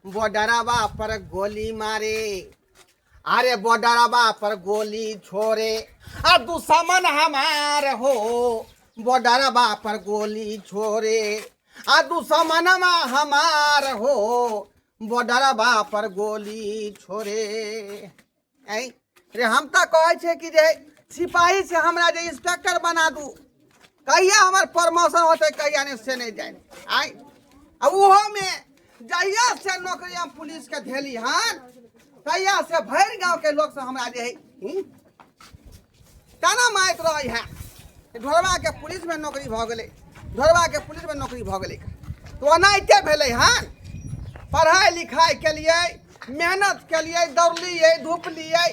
बॉर्डरवा पर गोली मारे, अरे बॉर्डरवा पर गोली छोड़े, आ दुश्मन हमार हो, बॉर्डरवा पर गोली छोड़े, आ दुश्मनमा हमार हो, बॉर्डरवा पर गोली छोड़े। ऐ रे, हम तऽ कहै छियै कि जे सिपाही से हमरा जे इंस्पेक्टर बना दू, कहिया हमर प्रमोशन होतै कहिया नहि से नहि जानि। आइ आ ओहोमे जहिया से नौकरी हम पुलिसके धेली हन तहिया से भरि गाँवके लोकसभ हमरा जे है ताना मारैत रहै है, ढोरबाके पुलिसमे नौकरी भऽ गेलै, ढोरबाके पुलिसमे नौकरी भऽ गेलै। तऽ ओनाहिते भेलै हन, पढ़ाइ लिखाइ केलियै, मेहनत केलियै, दौड़लियै धूपलियै,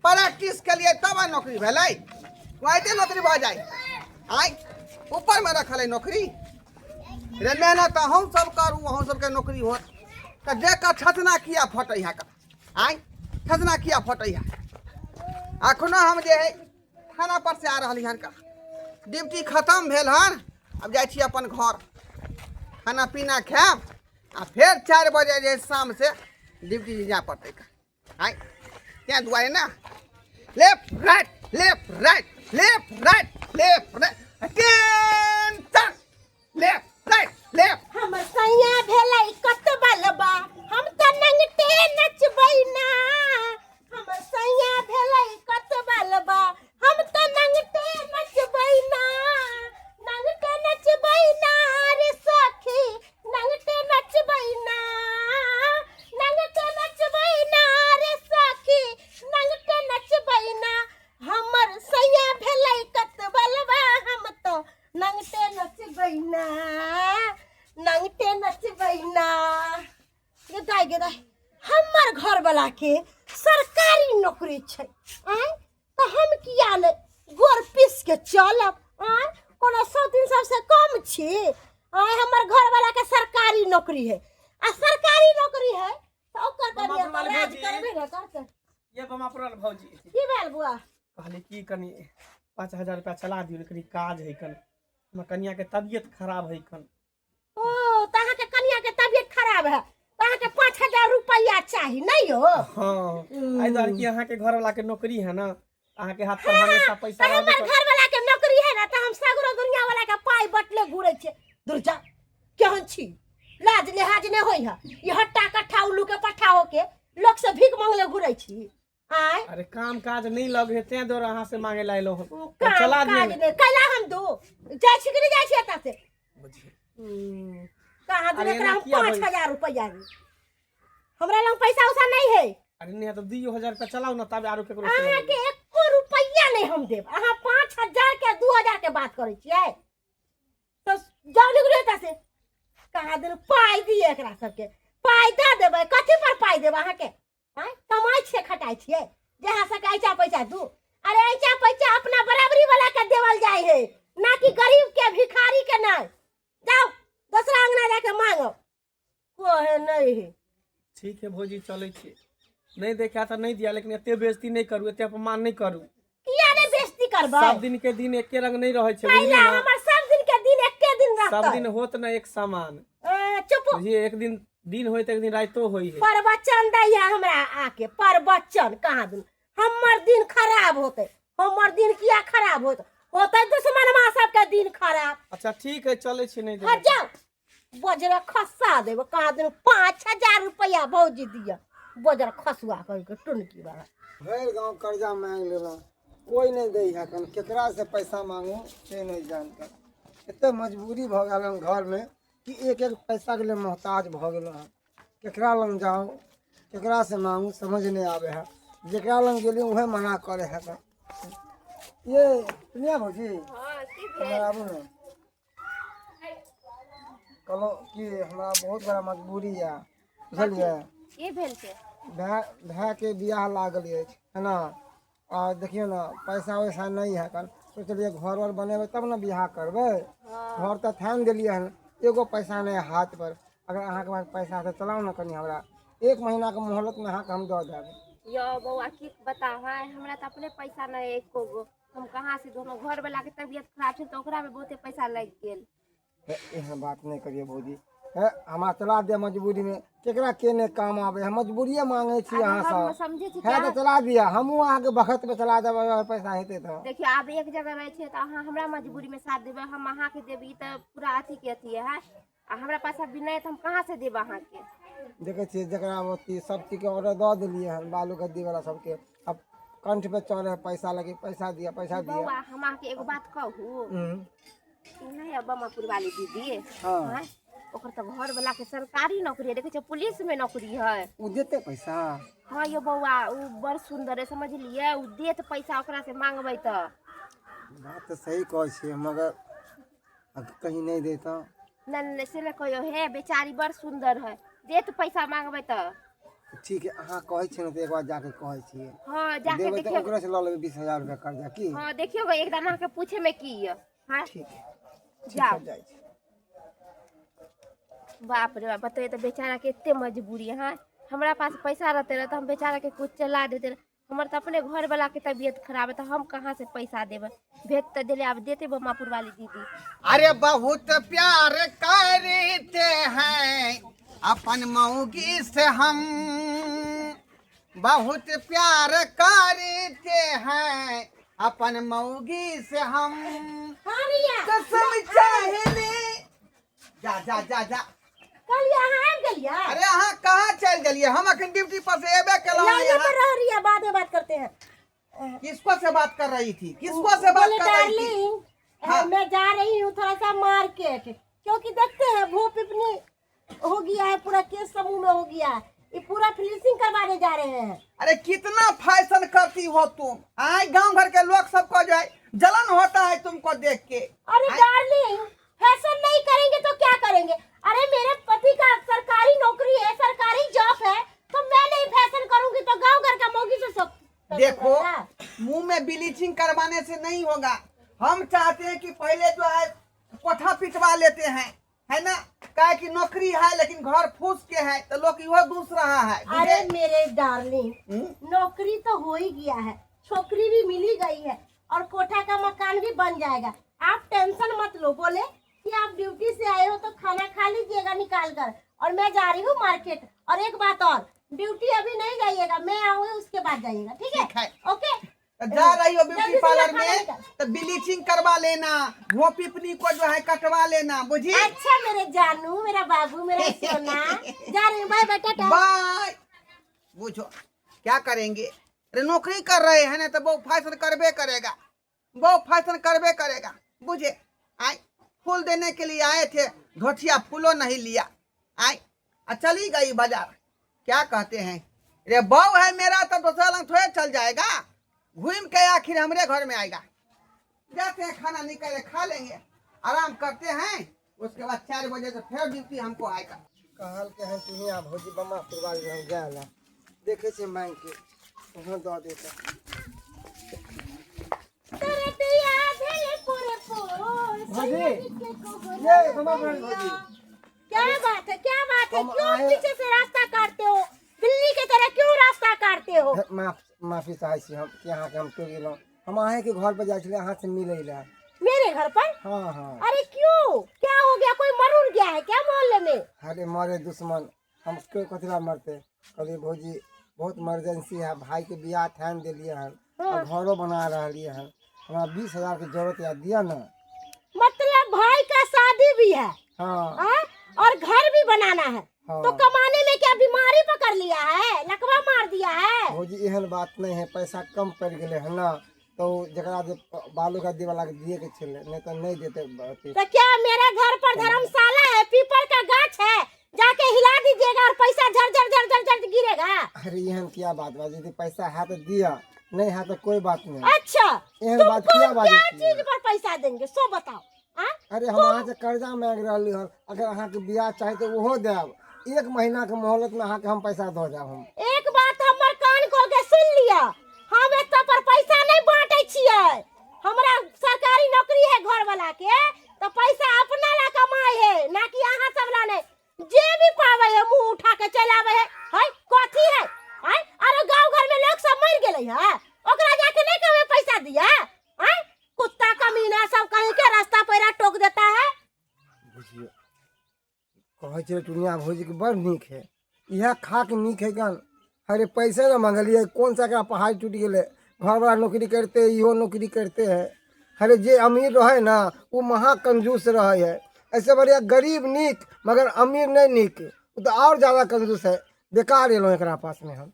प्रैक्टिस केलियै, तब आइ नौकरी भेलै। ओनाहिते नौकरी भऽ जाइ आइ ऊपरमे रखल है नौकरी रे? मेहनत अहूँ सब करू, अहूँ सबके नौकरी होत। तऽ देख कऽ छतना किया फटै है आइ, छतना किया फटै है? अखनो हम जे है थाना पर से आ रहली हन का, ड्यूटी खत्म भेल हन, अब जाइ छी अपन घर, खाना पीना खायब आ फेर 4 बजे जे शाम से ड्यूटी जाय पड़तै। आइ तें दुआरे ने left right left right left right left right attention left right left. हमर सैया भेलै कत बलबा, हम तऽ नंगटे नचबै ना। हमर सैया भेलै कत बलबा, हम तऽ नंगटे नचबै ना, नंगटे नचबै ना रे सखी, नंगटे नचबै ना, नंगटे नचबै ना रे सखी, नंगटे नचबै ना। हमर सैया भेलै कत बलबा, हम तऽ नंगटे नचबै ना, नंगटे नचबै ना। गे दाइ, गे दाइ, हमर घरवला के सरकारी नौकरी छै, आँय, तऽ हम किया नहि गोर पीस के चलब? आँय, कोनो सौतीन सबसे कम छी? आँय, हमर घरवला के सरकारी नौकरी है, आ सरकारी नौकरी है तऽ ओकर मामा कनिया प्रणाम राज भौजी। करबे ने करतै। ये बमा पुरल भौजी। की भेल बुआ? कहली की कनि 5000 रुपया चला दियौ, कनि काज है कन, हमर कनिया के तबियत खराब है कन। ओ तऽ अहाँके कनिया के तबियत खराब है तऽ अहाँके 5000 रुपया चाही नहीं हो? हाँ, एहि दुआरे कि अहाँके घर वाला के नौकरी है ना, अहाँके हाथ पर हमेशा पैसा तऽ रहबे हमर करत। घर वाला के नौकरी है ना तऽ हम सगरो दुनिया वाला के पाई बटले घूरे छियै। दूर जा, केहन छी, लाज लिहाज नहीं होई है? ई हट्टा कट्ठा उल्लू के पट्ठा होके लोक से भीख मांगले घूरे छी आय? अरे काम काज नहीं लग है, तें दुआरे अहाँ से मांगे ला एलहुँ हन। उ तऽ काम चला दियौ काज ने। नहि कैला हम दू जाइ छी कि नहि जाइ छी एतऽ से? बुझियौ। कहाँ दिन अरे एकरा एना हम किया पाँच बजै हजार रुपया दी, हमरा लग पैसा उसा नहीं है। अरे नहीं तऽ 2000 रुपया चलाउ ने, तब आरो केकरो से लऽ अहाँके लेबै। एको रुपया नहीं हम देब। अहाँ 5000 के 2000 के बात करै छियै तऽ जाउ निकलू एतऽ से। कहाँ दिन पाइ दिए एकरा सबके, पाइ दऽ देबै। कथी पर पाइ देब अहाँके? आँय, कमाइ छियै खटाइ छियै जे अहाँ सबके ऐचा पैसा दू? अरे ऐचा पैसा अपना बराबरी वाला के देवल जाइ है, ना कि गरीब के भिखारी के। नहीं, जाओ दोसरा अंगना जाके मांगो, कोहे नहीं है। ठीक है भौजी, चलै छी। नहीं देखा तऽ नहीं दिया, लेकिन एते बेइज्जती नहीं करू, एते अपमान नहीं करू। किया नहीं बेइज्जती करबै? सब दिन के दिन एके रंग नहीं रहै छै, बुझलियै कैला ना? हमर सब दिन के दिन एके दिन सब रहतै? दिन होत ना एक समान। ए, चुप। बुझलियै, एक दिन दिन होय तऽ एक दिन राइतो होय है। प्रवचन दैया हमरा आके प्रवचन। कहाँ दिन हमर दिन खराब होतै? हमर दिन किया खराब होतै? होतै दुश्मनमा सबके दिन खराब। अच्छा ठीक है, चलै छी, नहीं हट देबै। जाओ, बजरा खसा देब। कहाँ दिन 5000 रुपया भौजी दिया, बजरा खसुआ करके टुनकी वाला। भरि गाँव कर्जा मांगि लेलहुँ, कोइ नहि दै है। कन केकरासँ पैसा मांगू से नहि जानकर। एते मजबूरी भऽ गेल हन घरमे कि एक एक पैसाके लिए मोहताज भऽ गेलहुँ हन। केकरा लग जाउ, केकरासँ मांगू, समझ नहि आबै है। जेकरा लग गेली उहे मना करै है। तऽ ये सुनिया भौजी, इधर आबू ने। कहलहुँ कि हमरा बहुत बड़ा मजबूरी यऽ, बुझलियै? की भेल छै? भाय भायके बियाह लागल अछि है ना, आ देखियौ ने पैसा वैसा नहि है। कन सोचलियै घर वर बनेबै तब ने बियाह करबै। घर तऽ ठानि देलियै हन, एगो पैसा नहि है हाथ पर। अगर अहाँके पास पैसा है तऽ चलाउ ने कनि, हमरा एक महीनाके मोहलतमे अहाँके हम दऽ देब। यौ बौआ, की बताउ, हाँ, हमरा तऽ अपने पैसा नहि है एको गो, हम कहाँ से दू? हमर घरवला के तबियत खराब छै तऽ ओकरा में बहुते पैसा लागि गेल। एहन बात नहि करियौ भौजी, हे हमरा चला दिअ मजबूरीमे केकरा के नहि काम आबै हम मजबूरिए मांगै छी आब अहाँसँ हम समझै छी है तऽ चला दिअ हमहूँ अहाँके बखतमे चला देबै अगर पैसा हेतै तऽ। देखियौ आब एक जगह रहै छियै तऽ अहाँ हमरा मजबूरीमे साथ देबै, हम अहाँके देब, ई तऽ पूरा अथीके अथी है। आ हमरा पास अभी नहि है तऽ हम कहाँ से देब अहाँके? देखै छियै जकरा अथी सब चीजके ऑर्डर दऽ देलियै हन बालू गद्दी वाला सबके, आब कंठ पे चढ़े है पैसा लगे, पैसा दिअ पैसा दिअ। बौआ हम अहाँके एगो बात कहू? ई नहि है बमापुर वाली दीदी? हाँ। आँय, ओकर तऽ घर वाला के सरकारी नौकरी है, देखै छियै पुलिस में नौकरी है। ओ देतै पैसा? हाँ यौ बौआ, उ बड़ सुन्दर है, समझलियै? उ देत पैसा ओकरा से मांगबै तऽ। बात तऽ सही कहै छियै, मगर अगर कहीं नहि दे तऽ? नहि नहि से नहि कहियौ, हे बेचारी बड़ सुन्दर है, देत पैसा मांगबै तऽ। ठीक है, अहाँ कहै छियै ने तऽ एक बार जाके कहै छियै। हाँ जाके देबै तऽ देखियौ। ओकरे से लऽ लेबै 20,000 रुपया कर्जा की। हाँ देखियौ गे, एकदम अहाँके पूछे में की यऽ। हाँ ठीक है, ठीक जाओ। है, जाइ छी। बाप रे बाप, बतैयै तऽ बेचारा के एते मजबूरी है। हमरा पास पैसा रहते रह तऽ हम बेचारा के कुछ चला देते रह। हमर तऽ अपने घर वाला के तबियत खराब है तऽ हम कहाँ से पैसा देबै? भेज तऽ देले, आब देते बमापुर वाली दीदी। अरे बहुत प्यार करते हैं अपन मौगी से हम, बहुत प्यार करते हैं अपन मौगी से हम। हाँ भैया। कसम चाहले जा जा जा जा। कहलियै अहाँ आबि गेलियै? अरे अहाँ कहाँ चलि गेलियै? हम अखन ड्यूटी पर से एबे केलहुँ। लाइने पर रह रही है, बाद में बात करते हैं। किसको से बात कर रही थी? किसको से बात बोले कर रही थी? डार्लिंग हाँ। मैं जा रही हूँ थोड़ा सा मार्केट, क्योंकि देखते हैं भूप इतनी हो गया है, पूरा केस समूह में हो गया है, ये पूरा फिनिशिंग करवाने जा रहे हैं। अरे कितना फैशन करती हो तुम, आए गांव घर के लोग सबको जो है जलन होता है तुमको देख के। अरे डार्लिंग फैशन नहीं करेंगे तो क्या करेंगे? अरे मेरे पति का सरकारी नौकरी है, सरकारी जॉब है, तो मैं नहीं फैशन करूंगी तो गांव घर का मौगी से सब देखो मुंह में ब्लीचिंग करवाने से नहीं होगा। हम चाहते हैं कि पहले जो है कोठा पिटवा लेते हैं, है ना? काहे कि नौकरी है लेकिन घर फूस के है तो लोग इहो दूस रहा है। बुझे? अरे मेरे डार्लिंग नौकरी तो हो ही गया है, छोकरी भी मिली गई है और कोठा का मकान भी बन जाएगा, आप टेंशन मत लो। बोले कि आप ड्यूटी से आए हो तो खाना खा लीजिएगा निकाल कर, और मैं जा रही हूँ मार्केट। और एक बात और, ड्यूटी अभी नहीं जाइएगा, मैं आऊंगी उसके बाद जाइएगा, ठीक है? ठीक है। ओके। जा रही हो ब्यूटी जल्दी से पार्लर खाना में निकाल। तो ब्लीचिंग करवा लेना, वो पिपनी को जो है कटवा लेना, बुझी? अच्छा मेरे जानू, मेरा बाबू, मेरा सोना, जा रही हूँ, बाय बाय टाटा बाय। बुझो क्या करेंगे? अरे नौकरी कर रहे हैं ना तो वो फैशन करबे करेगा, वो फैशन करबे करेगा, बुझे? आए फूल देने के लिए आए थे, धोतिया फूलो नहीं लिया, आए आ चली गई बाजार। क्या कहते हैं, अरे बहू है मेरा तो दूसरा लंग थोड़े चल जाएगा, घूम के आखिर हमरे घर में आएगा। जाते हैं खाना निकाले खा लेंगे, आराम करते हैं, उसके बाद 4 बजे से फिर ड्यूटी हमको आएगा। कहल के हन टुनिया भौजी बम्मा पुरवाली हम जाय ला देखे छियै मांगि के ओहो दऽ देतै। तरतिया भेल पूरे पोर, भौजी, सैया के कोहरा ये बम्मा पुरवाली भौजी। क्या बात है, क्या बात है, हम क्यों आए- पीछे से रास्ता काटते हो, बिल्ली के तरह क्यों रास्ता काटते हो? माफी चाहै छी हम कि अहाँके हम टोकि गेलहुँ। हम अहाँके घर पर जाइ छलियै अहाँ से मिलै लए। मेरे घर पर? हाँ हाँ। अरे क्यों, क्या हो गया, कोई मर उड़ गया है क्या मोहल्ले में? अरे मरे दुश्मन, हम क्यों कथी ला मरते? कहलियै भौजी बहुत इमरजेंसी है, भाई के बियाह ठानि देलियै हन और घरो बना रहलियै हन, हमरा 20,000 के जरूरत है, दिअ ना। मतलब भाई का शादी भी है? हाँ। हाँ? और घर भी बनाना है? हाँ। तो कमाने में क्या बीमारी पकड़ लिया है, लकवा मार दिया है? भौजी एहन बात नहीं है, पैसा कम पड़ गेलै हन ना, तो जकरा जे बालू गद्दी वाला के दिए के छलै, नहीं तो नहीं देते अथी। तो क्या मेरा घर पर धर्मशाला है, पीपल का गाछ है, जाके हिला दीजिएगा और पैसा झर झर झर झर झर गिरेगा? अरे एहन क्या बात बा, यदि पैसा है तो दिया, नहीं है तो कोई बात नहीं। अच्छा, एहन बात तुमको किया हम बाजै क्या छियै? चीज पर पैसा देंगे सो बताओ? हाँ? अरे हम अहाँ से कर्जा मांगि रहली हन, अगर अहाँ के बियाह चाही तो ओहो देब, 1 महीना के मोहलत में अहाँ के हम पैसा दऽ देब। हम एक बात हमर कान खोल के सुन लिया, हम एतऽ पर पैसा नहीं बांटे छियै, हमरा सरकारी नौकरी है घर वाला के, तो पैसा अपना ला कमाए है ना कि अहाँ सब ला नहीं। जे भी पावे है मुंह उठा के चल आवे है, है कथी है, है? अरे गांव घर में लोग सब मर गेलै है, ओकरा जाके नहीं कहबे पैसा दिया? है कुत्ता कमीना सब कहीं के रास्ता पैरा टोक देता है। बुझियौ कहै छलै टुनिया भौजीके बड़ नीक है इएह खाके नीक है गन अरे पैसे ने मंगलियै कोन सा एकरा पहाड़ टूटि गेलै घरवला नौकरी करिते इहो नौकरी करिते है अरे जे अमीर रहै ने ओ महा कंजूस रहै है ऐसे बढ़िया गरीब नीक मगर अमीर नहि नीक ओ तऽ आओर ज्यादा कंजूस है बेकार एलहुँ एकरा पासमे हम।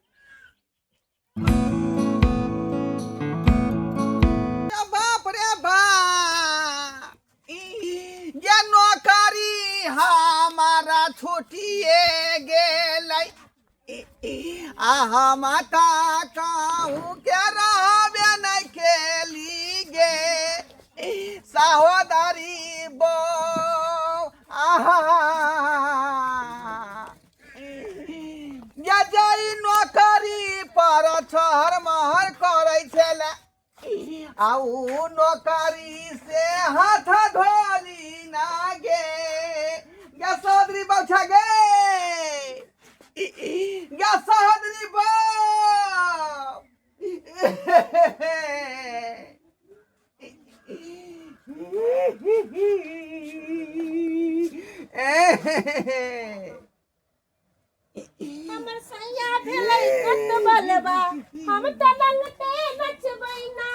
बाप रे बाप, ये नौकरी हमारा छूटिए गेलै आ हम कहूँ के रहबे नहीं केली गे सहोदरी बो। आहा, ये जई नौकरी पर छहर महर करै छलै आ उ नौकरी से हाथ धोली ना गे। गे सहोदरी बौछा गे, गे सहोदरी बौ। हमर सैया भेलै कत बलबा, हम त लंगटे नचबै ना।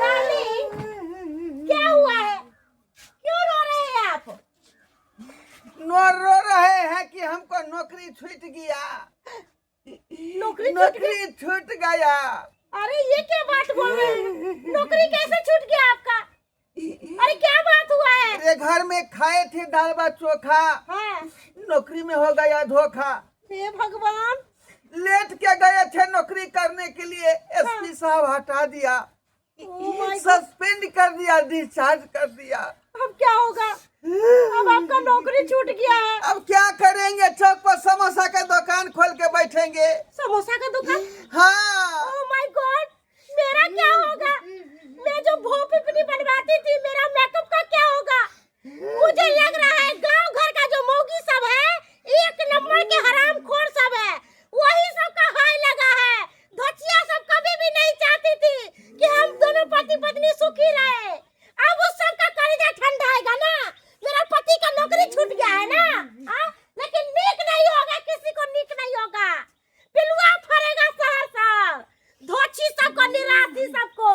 डार्लिंग, क्या हुआ है? क्यों रो रहे हैं आप? नो रो रहे हैं कि हमको नौकरी छूट गया। नौकरी छूट? नौकरी छूट गया। अरे ये क्या बात बोल रहे हैं? नौकरी कैसे छूट गया आपका? अरे क्या बात हुआ है? अरे घर में खाए थे दाल भात चोखा। हाँ। नौकरी में हो गया धोखा। हे भगवान! लेट के गए थे नौकरी करने के लिए, एसपी साहब हटा दिया। Oh my God! Suspend कर दिया, डिस्चार्ज कर दिया। अब क्या होगा? अब आपका नौकरी छूट गया है। अब क्या करेंगे? चौक पर समोसा का दुकान खोल के बैठेंगे। समोसा का दुकान? हाँ। ओह my God, मेरा क्या होगा? मैं जो भोपनी बनवाती थी, मेरा मेकअप का क्या होगा? मुझे लग रहा है गांव घर का जो मौगी सब है, एक नंबर के हरामखोर सब है, वही सब का हाय लगा है। धोचिया सब कभी भी नहीं चाहती थी कि हम दोनों पति पत्नी सुखी रहे। अब उस सब का कलेजा ठंडा आएगा ना। मेरा पति का नौकरी छूट गया है ना, आ? लेकिन नीक नहीं होगा, किसी को नीक नहीं होगा। पिलुआ फरेगा शहर सब, धोची सबको, निराशी सबको,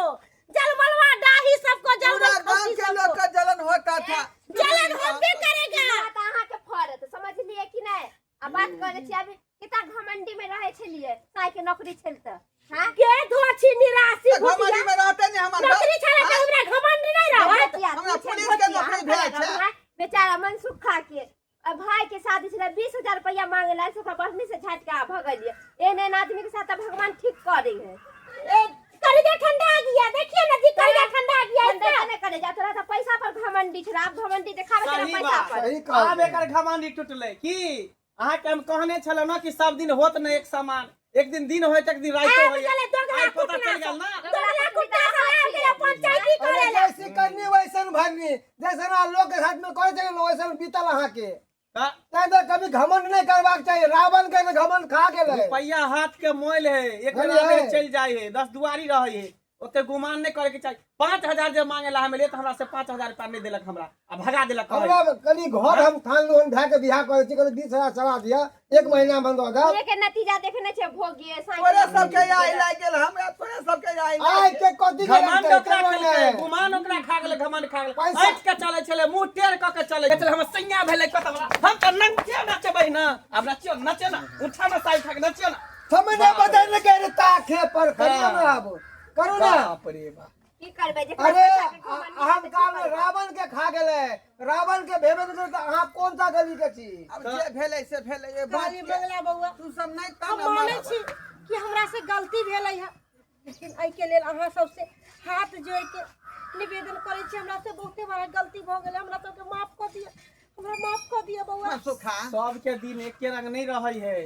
जलमलवा डाही सबको, पूरा जलमल गांव खोसी के लोग सबको का जलन होता था। जलन होबे करेगा। तऽ अहाँके फरत समझलियै कि नहि? आ बात करै छी, अभी कितना घमंडी में रहै छलियै, साई के नौकरी छल तऽ हाँ के धोची निराशी घमंडी में रहते नहीं हमारे। नौकरी छले तऽ हमरा घमंड नहीं रहत। हमरा पुलिस के नौकरी भेल छै। बेचारा मनसुखा के आ भाई के शादी छलै, 20,000 रुपया मांगे ला, ओकरा बढ़नी से झाटि के आ भगलियै। एहन एहन आदमी के साथ तऽ भगवान ठीक करै है। ए, कलेजा ठंडा आ गया, देखिए ना जी, कलेजा ठंडा आ गया ठंडा इसका। नहि करे जा, तोरा तऽ पैसा पर घमंडी छलै, आब घमंडी देखाबै छलै सही पैसा बात। पर। सही आब कहलियै। एकर घमंडी टूटलै की? अहाँके हम कहने छलहुँ ने कि सब दिन होत ने एक समान, एक दिन दिन होइत, एक दिन राइतो आबि होइए। गेलै दोगला आइ पता कुटना चलि गेल सब। ना। दोगला कुत्ता सब आबि गेलै पंचायती अरे करे ला। जैसी करनी वैसन भरनी, जैसन अहाँ लोग के साथ में करे छलियै ने वैसन बीतल अहाँके। तऽ तैं तऽ कभी घमंड नहि करबाक चाही। रावण के ने घमंड खा गेलै। रुपैया हाथ के मोल है, एक बुझलियै? बेर चलि जाइ है, 10 दुआरी रहै है, ओते गुमान नहि करे के चाही। 5,000 जे मांगे ला हम एलियै तऽ हमरा से 5,000 रुपया नहि देलक हमरा आ भगा देलक कहै। हमरा कनि घर हम ठान लोन भए के बियाह करै छी, कहलियै 20,000 चला दिअ, एक महीना बंद हो जाओ। के नतीजा देखने छै भोगिए साई। तोरे सबके आई लागि गेल, हमरा तोरे सबके आई आइ लागि के कथी के घमंड रहतै, ओकरा केना खेलकै, नहि? गुमान ओकरा खा गेलै, घमंड खा गेलै। पैसा- ऐठ के चलै छलै, मुँह टेढ़ कऽ के चलै छलै। हमर सैया भेलै कतऽ बला, हम तऽ नंगे नचबै ने। आब नचियौ, नचियौ ने, उठा ने साइ उठा के नचियौ ने। समय नहि बदलि गेल ताखे पर करियौ ने, आब करू ने। बाप रे बाप! की करबै जेकरा अरे पैसा के घमंड छै अहंकार तऽ में की करबै? रावण के खा गेलै, रावण के भेबे नहि केलै तऽ अहाँ कोन सा गली के छी? अब जे भेलै से भेलै, ए बात काली के बंगला बौआ, तू सब नहि हम तब ने मानै मारब। छी कि हमरा से गलती भेलै है, लेकिन एहिके लेल अहाँ सबसे हाथ जोड़ि के निवेदन करै छी, हमरा से बहुते बड़ा गलती भऽ गेलै, हमरा सबके माफ कऽ दिअ, हमरा माफ कऽ दिअ बौआ। सुखा सबके दिन एके रंग नहि रहै है,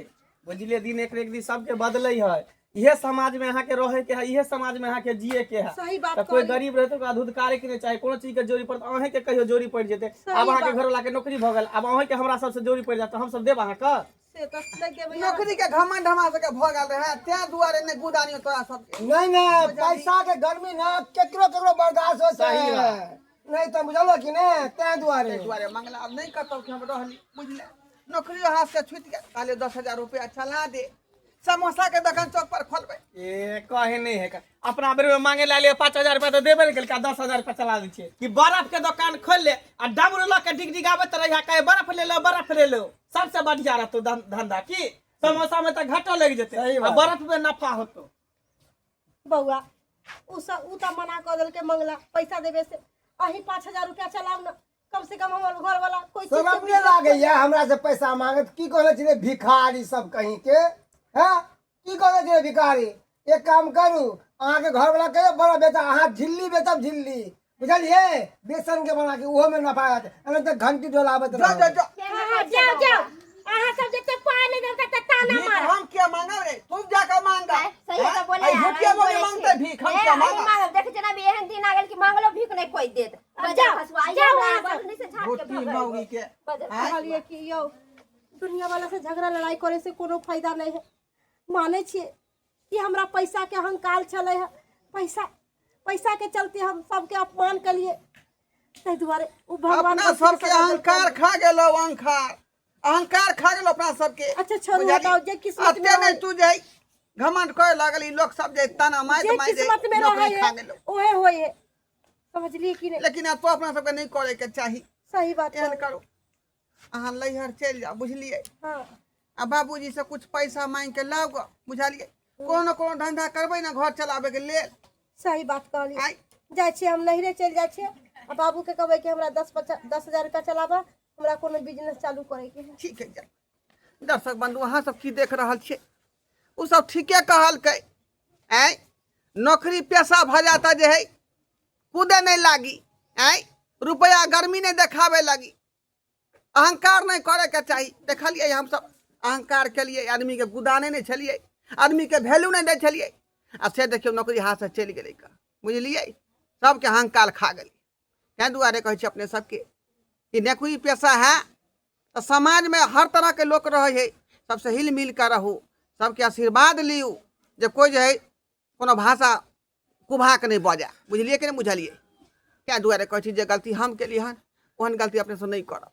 बुझलियै? दिन एक एक दिन सबके बदलै है। इहे समाज में अहाँके रहे के है, इहे समाज में अहाँके जिए के है। सही बात तऽ कोई कहलियै। गरीब रहे तऽ ओकरा धुधकारे के नहि चाही। कोनो चीज के जोरी पड़त, अहें के कहियो जोरी पड़ि जेतै। सही आब अहाँके बात। घरवाला के नौकरी भऽ गेल, आब अहें के हमरा सबसे जोरी पड़ि जायत तऽ हमसब देब अहाँके? से तऽ नहि देबै। नौकरी के घमंड हमरा सबके भऽ गेल रहे, तें दुआरे नहि गुदानियो तोरा सबके। नहि नहि, पैसा के गर्मी ना केकरो केकरो बर्दाश्त होइ सही छै। बात। नहि तऽ बुझलो कि ने ताहि दुआरे। ताहि दुआरे मंगला आब नहि कतौ कि हम रहली, बुझले? नौकरियो हाथ से छूटि गेल। कहलियै 10,000 रुपया चला दे, समोसा के दोकान चौक पर खोलबै। ए कहे नहीं है का। अपना बेर में मांगे ला लिए 5,000 रुपया तो देबे नहीं केलका, 10,000 रुपया चला दै छियै कि बर्फ के दुकान खोल ले आ डमरू लऽ के डिग डिगाबैत रहिया, कहे बर्फ ले लो बर्फ ले लो, सबसे बढ़िया रहतो धंधा। की समोसा में तो घाटा लग जेतै सही आ बात। बर्फ में नफा होतो। बौआ, उ सब उ तऽ मना कऽ देलकै मंगला पैसा देबे से, अहीं 5,000 रुपया चलाउ ने, कम से कम हमर घर वाला कोई चीज के शरम नहि लागैया हमरा से पैसा मांगत? की कहले छलै भिखारी सब कहीं के? हैं, की कहले छलै भिखारी? एक काम करू, अहाँके घरवला कहियो बड़ा बेचा, अहाँ झिल्ली बेचब, झिल्ली, बुझलियै? बेसन के बना के, ओहो में नफा हैत। एना तऽ घंटी डोलाबैत जो जो रहब। जो। हाँ, जाओ जाओ, अहाँ सब जते पाइ नहि देब तते ताना भीख मारब। हम क्या मांगब रे? तू जाके मांगा। सही तो बोले। आई झूठिया बोले मांगते भीख, हम क्या मांगब? मांगब? देख जना भी एहन दिन आ गेल कि मांगलो भीख नहीं कोई देत। जाओ, फसुआ जाओ अहाँ सब। नहीं से झाड़ के झूठी भगल। मौगी के। बजर आँय? कहलियै कि यौ, दुनिया वाला से झगड़ा लड़ाई करे से कोनो फायदा नहीं है। मानै छियै कि हमरा पैसा के अहंकार छलै है, पैसा पैसा के चलते हम सबके अपमान कलिए, ताहि दुआरे ओ भगवान अपना बस के सबके सजा अहंकार देलकै। खा गेलो, अहंकार, अहंकार खा गेलो अपना सबके। अच्छा छोड़ू, बुझलियै? हटाउ, जे किस्मत में अते नहि रहै। तू जे घमंड करे लागल, ई लोक सब जे ताना मारि जे मारि जे किस्मत में नौकरी रहै खा है गेलो, ओहे होय है, समझलिए कि नहीं? लेकिन आब तो अपना सबके नहि करे के चाही। सही बात एहन कहलियै। करू, अहाँ लैहर चलि जाउ, बुझलियै? हाँ। आ बाबूजी से कुछ पैसा मांगि के लाउ गऽ, बुझलियै? कोनो कोनो धंधा करबै ने घर चलाबै के लेल। सही बात कहलियै। आइ जाइ छियै हम, नैहरे चलि जाइ छियै आ बाबूके कहबै कि हमरा 10,000 रुपया चलाबऽ, हमरा कोनो बिजनेस चालू करैके है। ठीक है, जाउ। दर्शक बंधु, अहाँ सब की देख रहल छियै? ओ सब ठीके कहलकै। आँय, नौकरी पेशा भऽ जाता जे है कूदे नहि लागी, आँय, रुपया गर्मी नहि देखाबे लागी, अहंकार नहि करैके चाही। देखलियै हमसब अहंकार केलियै, आदमीके गुदाने नहि छलियै, आदमीके वैल्यू नहि दै छलियै, आ से देखियौ नौकरी हाथसँ चलि गेलै का, बुझलियै? सबके अहंकार खा गेलै। ताहि दुआरे कहै छी अपने सबके कि नौकरी पेशा है तऽ समाजमे हर तरहके लोक रहै है, सबसँ हिल मिल कऽ रहू, सबके आशीर्वाद लियौ, जे कोइ जे है कोनो भाषा कुभाक नहि बजै, बुझलियै कि नहि बुझलियै? ताहि दुआरे कहै छी जे गलती हम केलियै हन ओहन गलती अपनेसँ नहि करब।